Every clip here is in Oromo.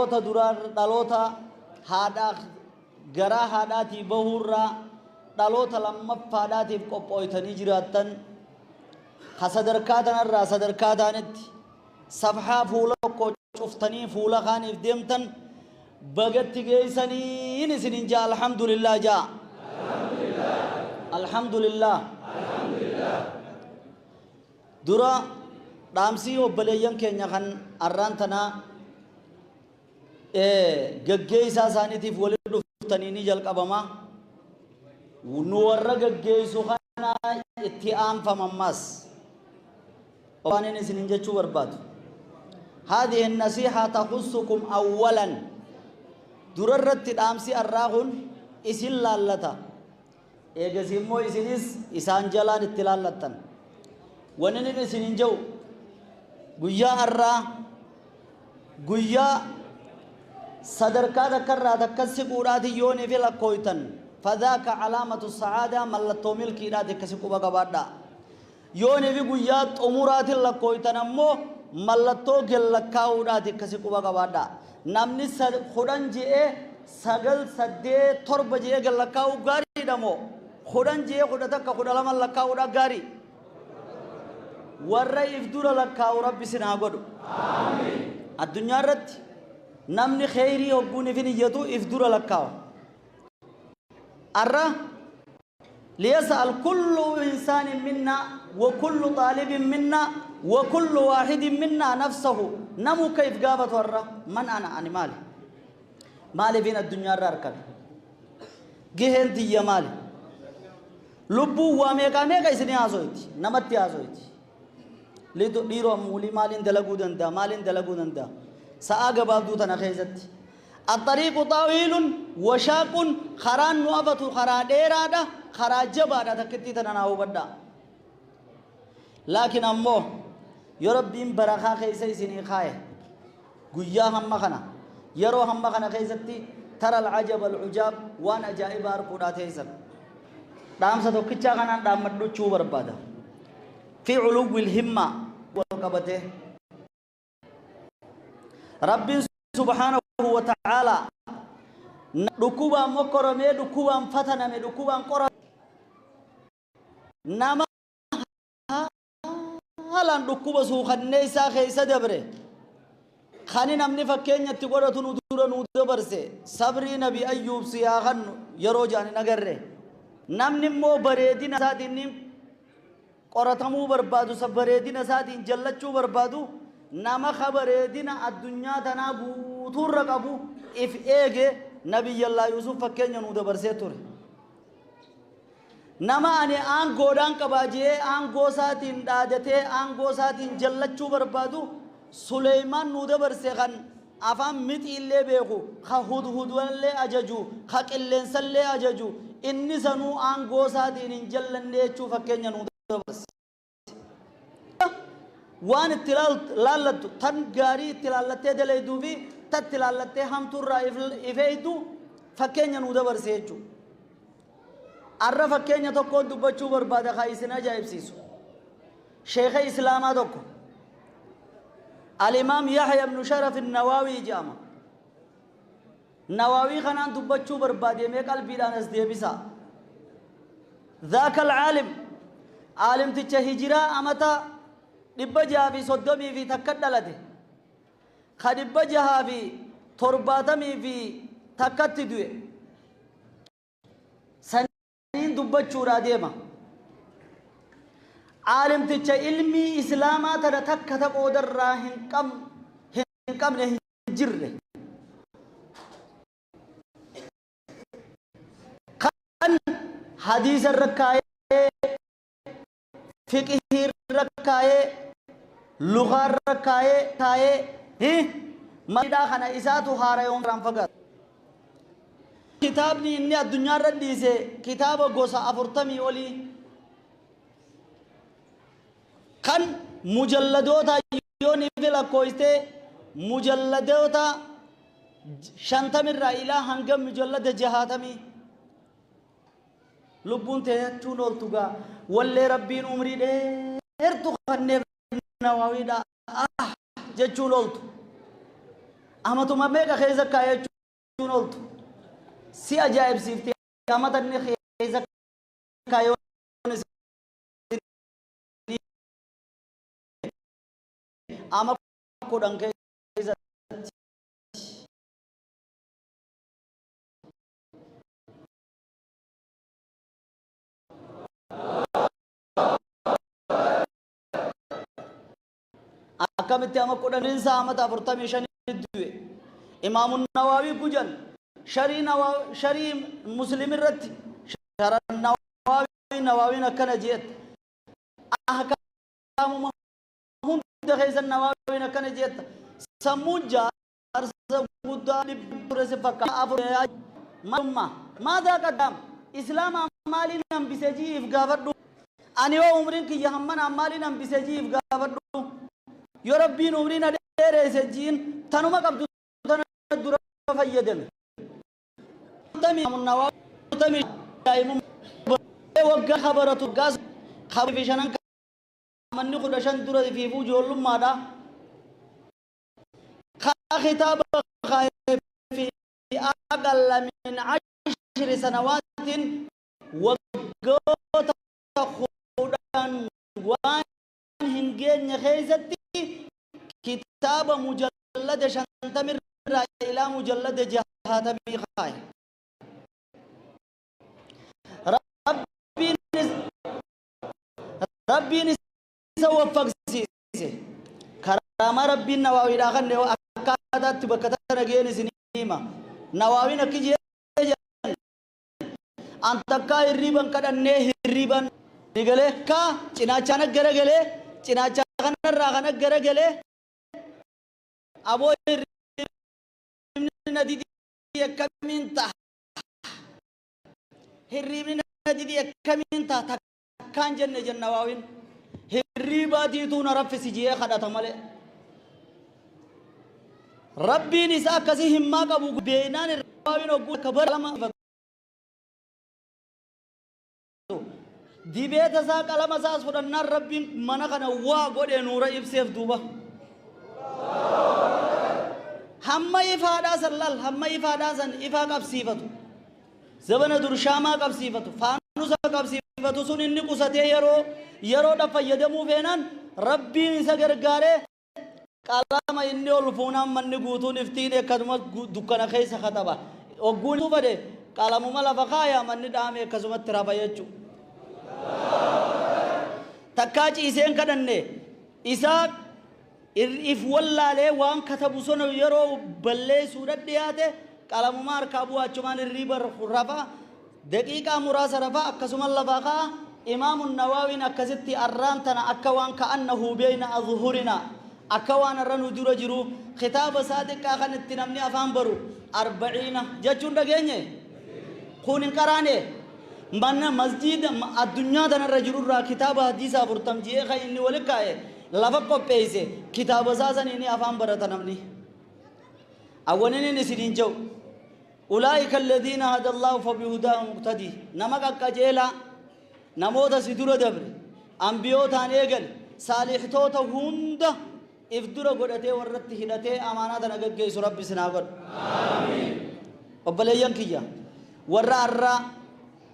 Dhaloota duraa, dhaloota haadhaa garaa haadhaatii bahuurraa dhaloota lammaffaadhaatiif qophooytanii jiraattan, ka sadarkaa tanarraa sadarkaa taanitti safhaa fuula tokko cuftanii fuula kaaniif deemtan, bagatti geeysaniin isinin ja'a. Alhamdulillah ja'a. Alhamdulillah. Dura dhaamsii obboleeyyan keenya kan arraan tanaa gaggeessaa isaaniitiif walitti dhuftanii ni jalqabama. Nu warra gaggeessu kana itti aanfama ammaas. Waan inni isinin jechuu barbaadu. هذه النصيحة تخصكم أولا. Durarratti dhaamsi arraa kun isin laallata. Eegasii immoo isinis isaan jalaan itti laallattan. Wanni inni isinin jedhu, guyyaa arraa guyyaa sadarkaa takkarraa takka siquudhaati yoonii fi lakkooytan, fadhaaka calaamatu sa'aadaa, mallattoo milkiidhaati, akkasi quba qabaadhaa. Yoonii fi guyyaa xumuraatiin lakkooytan ammoo mallattoo gellakkaa'uudhaati, akkasi quba qabaadhaa. Namni 10 je'ee 9, 8, 7 je'ee gellakkaa'uu gaariidha moo 10 je'ee 11, 12 lakkaa'uudha gaarii? Warra if dura lakkaa'u Rabbi isin haa godhu. Addunyaa irratti namni kheyrii hogguun ifin iyyatu if dura lakkaawa. Arra liyas'al kullu insaanin minna wa kullu xaalibin minna wa kullu waahidin minna nafsahu, namu ka if gaafatu arra: man ana? Ani maali? Maaliifin addunyaa irra argame? Gaheen tiyya maali? Lubbuun waa meeqaa meeqa isinii haasoyti, namatti haasoyti. Dhiiroo, ammuulii maaliin dalaguu danda'a? Maaliin dalaguu danda'a sa'aa gabaabduu tana keessatti? Axxariiqu xaawiilun washaaqun, karaan nu afatu karaa dheeraadha, karaa jabaadha. Takkittii tana naa hubadhaa. Laakiin ammoo yoo Rabbiin barakaa keessa isinii kaaye, guyyaa hamma kana, yeroo hamma kana keessatti, tara alcajab alcujaab, waan ajaa'ibaa arguudhaa teessan. Dhaamsa tokkichaa kanaan dhaammadhuchuu barbaada. Fi culuwwi himmaa wal qabatee, Rabbiin subhaanahu wa ta'aalaa dhukkubaan mokkoramee, dhukkubaan fataname, dhukkubaan qorame, nama haalaan dhukkuba suukanneessaa keessa dabre, kani namni fakkeenyatti godhatu nu dura nu dabarse, sabrii Nabi Ayyuub si haa kannu yeroo jaan hin agarre. Namni immoo bareedina isaatiin ni qoratamuu barbaadu, sa bareedina isaatiin jallachuu barbaadu, nama ka bareedina addunyaa tanaa guutuurra qabu if eege, Nabiyyallaa Yuusuf fakkeenya nu dabarsee ture. Nama ani aangoodhaan qabaa jee aangoo isaatiin dhaadatee aangoo isaatiin jallachuu barbaadu, Suleymaan nuu dabarse, kan afaan mixiillee beeku, ka hudhudallee ajaju, ka qilleensallee ajaju, inni sanuu aangoo isaatiin hin jallanne jechuu fakkeenya nuu dabarse. Waan itti laallattu, tan gaarii itti laallattee dalayduu fi ta itti laallattee hamtuurraa if eeydu fakkeenya nuu dabarse jechuudha. Arra fakkeenya tokkoon dubbachuu barbaada kaa isin ajaa'ibsiisu. Sheekha Islaamaa tokko, Alimaam Yahya ibnu Sharaf Nawaawii jedhama. Nawaawii kanaan dubbachuu barbaade, mee qalbiidhaan as deebisaa. Dhaaka alcaalim, aalimticha hijiraa amata 631 dhalate, ka 671tti du'e saniin dubbachuudhaa deema. Aalimticha ilmii Islaamaa tana takka ta qoodarraa hin qabne hin jirre, kan hadiisa irra kaayee, fiqhii irra kaayee, lugaa irra kaayee, maalidhaa kana isaatu haarayoon irraan fagaatu. Kitaabni inni addunyaa irra dhiise kitaaba gosa 40 olii, kan mujalladoota yoon ifi lakkooyte mujalladoota 50rraa ilaa hanga mujallada 60. Lubbuun teechuun ooltu gaa wallee Rabbiin umrii dheertu kanneef Nawaawiidha ah jechuun ooltu. Amatuma meeqa keessa kaayachuun ooltu si ajaa'ibsiifti. Amata inni keessa kaayoon ama 10 keessatti. Akkamitti ama kudhaninsaa amata 45 du'e. Imaamu Nawaawii gujan sharii sharii Muslim irratti shara Nawaawii Nawaawiin akkana jeette. Ahkaamuma hunda keessa Nawaawiin akkana jeetta. Sammuun jaarsa guddaa dhibba ture si fakkaata afur maalummaa maadaa qaddaam Islaamaa maaliin hambise ji'iif gaafadhu. Ani yoo umriin kiyya hammanaan maaliin hambise ji'iif gaafadhu. Yoo Rabbiin umrii na dheereesse ji'iin tanuma qabdu tana dura fayyadame. Waggaa kabaratu waggaa fi shanan manni 15 dura fiifuu ijoollummaadha. Kaa kitaaba kaayee fi aqalla min ashri sanawaatiin waggoota 10 waan hin geenye keessatti kitaaba mujallada 50 irraa ilaa mujallada 60 kaaye. Rabbiin isa waffaqsiise. Karaamaa Rabbiin Nawaawiidhaa kanne akkaataatti bakka tana ga'een isin hima. Nawaawiin akki jee jedhan an takkaa hirriiban kadhannee hirriiban ni galee kaa cinaachaan garagalee cinaacha kanarraa kana garagalee aboo hirribni na didii akkamiin ta'a, hirribni na didii akkamiin ta'a takkaan jenne jenna. Waawin hirriibaatiituu na raffisi jee kadhata malee Rabbiin isaa akkasii himmaa qabu beeynaan waawin hogguu akka bara lama dibeeta isaa qalama isaas fudhannaan Rabbiin mana kana waa godhe nuura ibseef. Duuba hamma ifaadhaa san lal, hamma ifaadhaa san ifaa qabsiifatu, zabana dur shaamaa qabsiifatu, faanusa qabsiifatu sun inni qusatee yeroo yeroodha fayyadamuu feenaan Rabbiin isa gargaaree qalama inni ol fuunaan manni guutuun iftiin akkasumas dukkana keessa kataba. Ogguun fedhe qalamuma lafa kaaya, manni dhaame akkasumatti rafa jechuudha. Takkaa ciiseen kadhanne isaa if wallaalee waan katabu sana yeroo balleessuudha dhiyaate qalamuma harkaa bu'aachumaan hirriiba rafa, daqiiqaa muraasa rafa, akkasuma lafaa ka'a. Imaamu Nawaawiin akkasitti arraan tana akka waan ka'annahu beeyna azhurina akka waan har'a nu dura jiru kitaaba isaa xiqqaa kan itti namni afaan baru arba'iina jechuun dhageenye kun hin qaraane. Mana masjiida addunyaa tanarra jirurraa kitaaba hadiisa 40 ji'ee kan inni wali kaa'e lafa qopheesse kitaaba isaa saniini afaan barata namni. Awwaninin isiniin jedhu, ulaa'ika alladhiina hada Allahu fabihudaahu muqtadii. Nama qaqqajeelaa namoota si dura dabre ambiyootaan eegale saalihtoota hunda if dura godhatee warratti hidhatee amaanaa tana gaggeessu Rabbi isin haa godhu. Obboleeyyan kiyya, warra arraa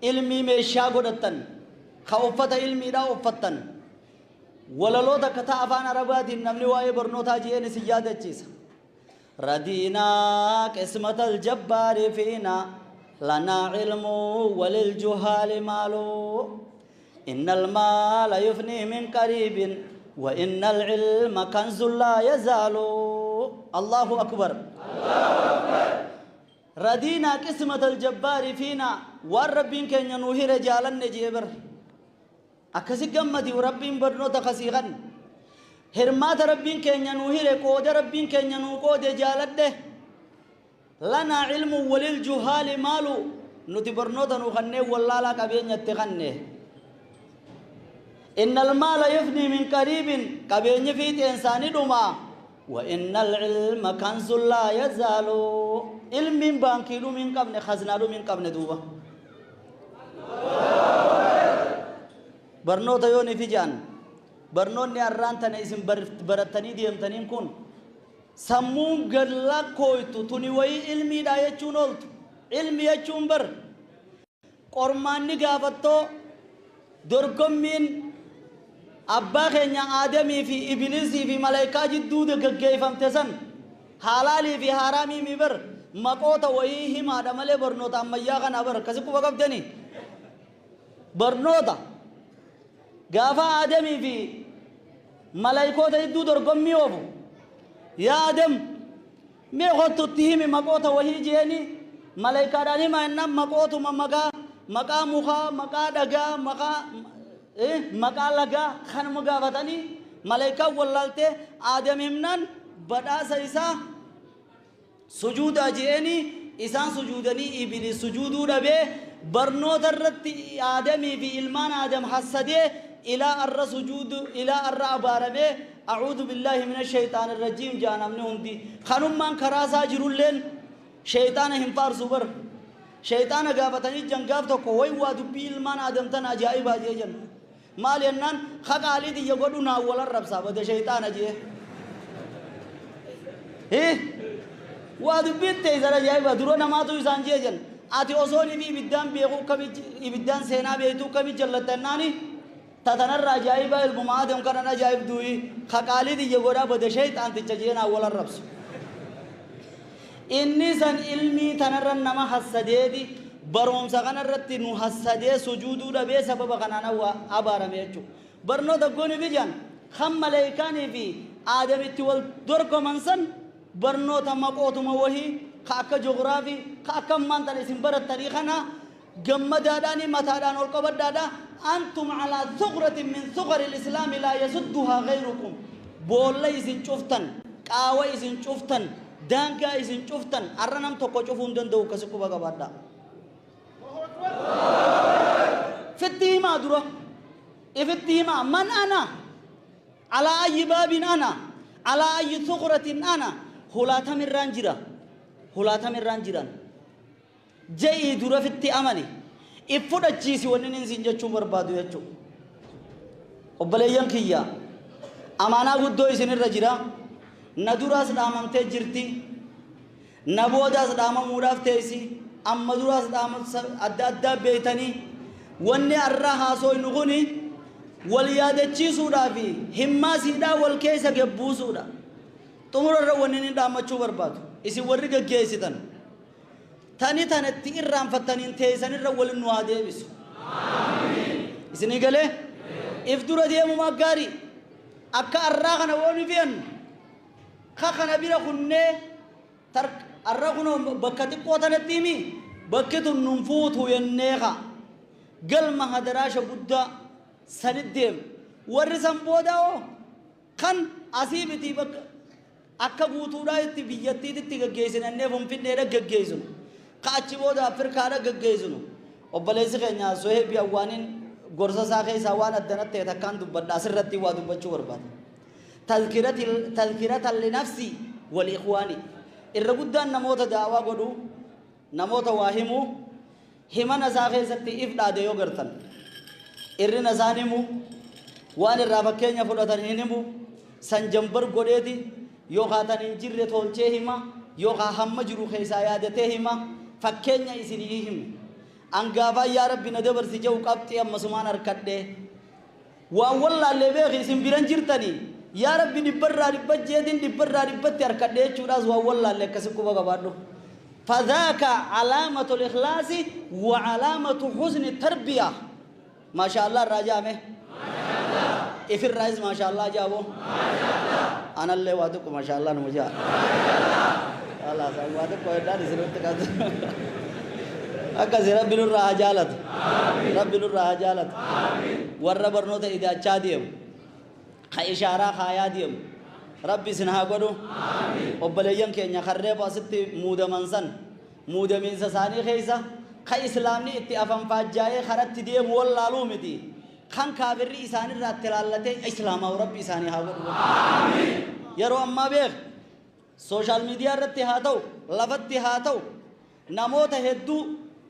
ilmii meeshaa godhattan, ka uffata ilmiidhaa uffattan, walaloota akka ta'a afaan Arabaatiin namni waa'ee barnootaa ji'een isin yaadachiisa. Radiinaa qismata aljabbaari fiina lanaa cilmu waliljuhaali maalu inna almaala yufnii min qariibin wa inna alcilma kanzun laa yazaalu. Allahu akbar. Radiinaa qismata aljabbaari fiina, waan Rabbiin keenya nuu hire jaalanne jee bar. Akkasi gammadi Rabbiin barnoota kasii kan hirmaata Rabbiin keenya nuu hire, qooda Rabbiin keenya nuu qoode jaaladhe. Lanaa cilmu walil juhaali maalu, nuti barnoota nuu kanneen wallaalaa qabeenyatti kanne. Inna almaala yufnii min qariibin, qabeenyi fiixeen isaanii dhuma. Wa inna alcilma kanzun laa yazaalu, ilmiin baankii dhumii hin qabne, khaznaa dhumii hin qabne. Duuba barnoota yoo ni fijan barnoonni arraan tana isin barattanii deemtaniin kun Sammuun gad lakkooytu tuni wayii ilmiidha jechuun ooltu. Ilmi jechuun bar qormaanni gaafattoo dorgommiin abbaa keenya Aadamii fi Ibliisii fi malaayikaa jidduu gaggeeffamte san halaalii fi haraamii mi bar maqoota wayii himaadha malee barnoota ammayyaa kana bar akkasi quba qabdanii. Barnoota gaafa Aadamii fi malaayikoota jidduu dorgommii oofu, yaa Aadam mee kottutti himi maqoota wahii jeeni malaayikaadhaan himaa jennaan maqootuma maqaa mukaa, maqaa dhagaa, maqaa lagaa kanuma gaafatanii malaayikaan wallaaltee Aadam himnaan badhaasa isaa sujuudaa jeeni isaan sujuudanii Ibliis sujuuduu dhabee barnoota irratti Aadamii fi ilmaan Aadam hassadee ilaa arra sujuudu ilaa arra abaaramee a'uudhu billaahi mina shayxaan irrajiim jaa namni hundi kanummaan karaa isaa jirulleen shayxaana hin faarsu bar shayxaana gaafatanii jangaaf tokko way waa dubbii ilmaan Aadam tana ajaa'ibaa jee jenna maal jennaan haqaalii tiyya godhu naan wal arrabsaa bada shayxaana jee waa dubbiin teessan ajaa'iba dura namaatu isaan jee jenna ati osoo ni ibiddaan beeku kami ibiddaan seenaa beektu kami jallatannaani tatanarra ajaa'iba ilmuma Aadam kanan ajaa'ibduuyi haqaalii tiyya godhaa bada shayxaanticha jee naan wal arrabsu. Inni san ilmii tanarra nama hassadeeti barumsa kanarratti nu hassadee sujuuduu dhabee sababa kanaan abaarame jechuudha. Barnoota gooni bijaan kan maleeykaanii fi Aadamitti wal dorgoman san barnoota maqootuma wahii ka akka joogiraafii ka akka ammaan tana isin barattanii kana gammadaadhaani mataadhaan ol qabadhaadha. Antum calaa thuqratin min thuqari lislaami laa yasudduhaa gayrukum. Boolla isin cuftan, qaawa isin cuftan, daangaa isin cuftan arra nam tokko cufuu hin danda'u akkasi quba qabaadhaa. Fitti himaa dura. Ifitti himaa man ana alaa ayyi baabin ana alaa ayyi thuqratin ana hulaatamirraan jira hulaatamirraan jiran je'ii dura fitti amani if fudhachiisi wanni inni isin jechuu barbaadu jechuu. Obboleeyyan kiyya amaanaa guddoo isinirra jira. Na duraas dhaamamtee jirti, na boodaas dhaamamuudhaaf teessi, amma duraas dhaamamsa adda addaa beeytanii wanni arraa haasoynu kuni wal yaadachiisuudhaa fi himmaasiidhaa wal keessa gabbuusuudha. Xumurarra wanni inni dhaammachuu barbaadu isin warri gaggeessitan tani tanatti irraanfattaniin teessanirra walin nu haa deebisu. Isinii galee if dura deemumaa gaarii akka arraa kana wooni fe'annu ka kana bira kunnee arra kunoo bakka xiqqoo tanatti himi bakki tun nun fuutu yennee ka galma hadaraasha guddaa sanit deemu warri san booda hoo kan asii miti bakka akka guutuudhaa itti biyyattiitti gaggeessinannee Finfinneedha gaggeessinu ka achi booda Afrikaadha gaggeessinu. Obboleessi keenya Soheebi Awwaaniin gorsa isaa keessaa waan addanatti ta'e takkaan dubbadha asirratti waa dubbachuu barbaada. Tazkiratan linafsi wal ikhwaani irra guddaan namoota daawaa godhu namoota waa himu himana isaa keessatti if dhaade yoo gartan irrina isaan himu waan irraa fakkeenya fudhatan hin himu san jambar godheeti yookaan tan hin jirre tolchee hima yookaan hamma jiru keessaa yaadatee hima fakkeenya isinii himu. Angaafaa yaa Rabbi na dabarsi jedhu qabxii ammasumaan harkadhee waan wallaallee beeki isin biran jirtanii yaa Rabbi dhibbarraa dhibba jeetiin dhibbarraa dhibbatti harkadhee jechuudhaas waan wallaallee akkasi quba qabaadhu. فذاك علامة الإخلاص وعلامة حسن التربية. ما شاء الله الرجاء إف الرئيس ما شاء الله جابه. أنا اللي وادكم ما شاء الله نمجا. الله وادكم يداني سنوت كذا. أكثر ربي نور رجالت. ربي نور رجالت. ورا برنوت إذا تشاديم. خيشارة خياديم. ربي سنها قدو. وبليان كأني خرب أستي مودة منسن. مودة من ساني خيسة. خي إسلامني إتي أفهم فجاي خرت ديم والله لومتي. خان كابر إساني راتلالته إسلام وربي إساني هاقدو. يرو أما بيغ. سوشيال ميديا رتي هاتو. لفتي هاتو. نموت هدو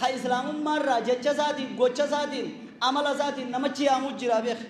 خي إسلام مرة جتش ساتين غوتش ساتين عمل ساتين نمشي أمو جرا بيغ.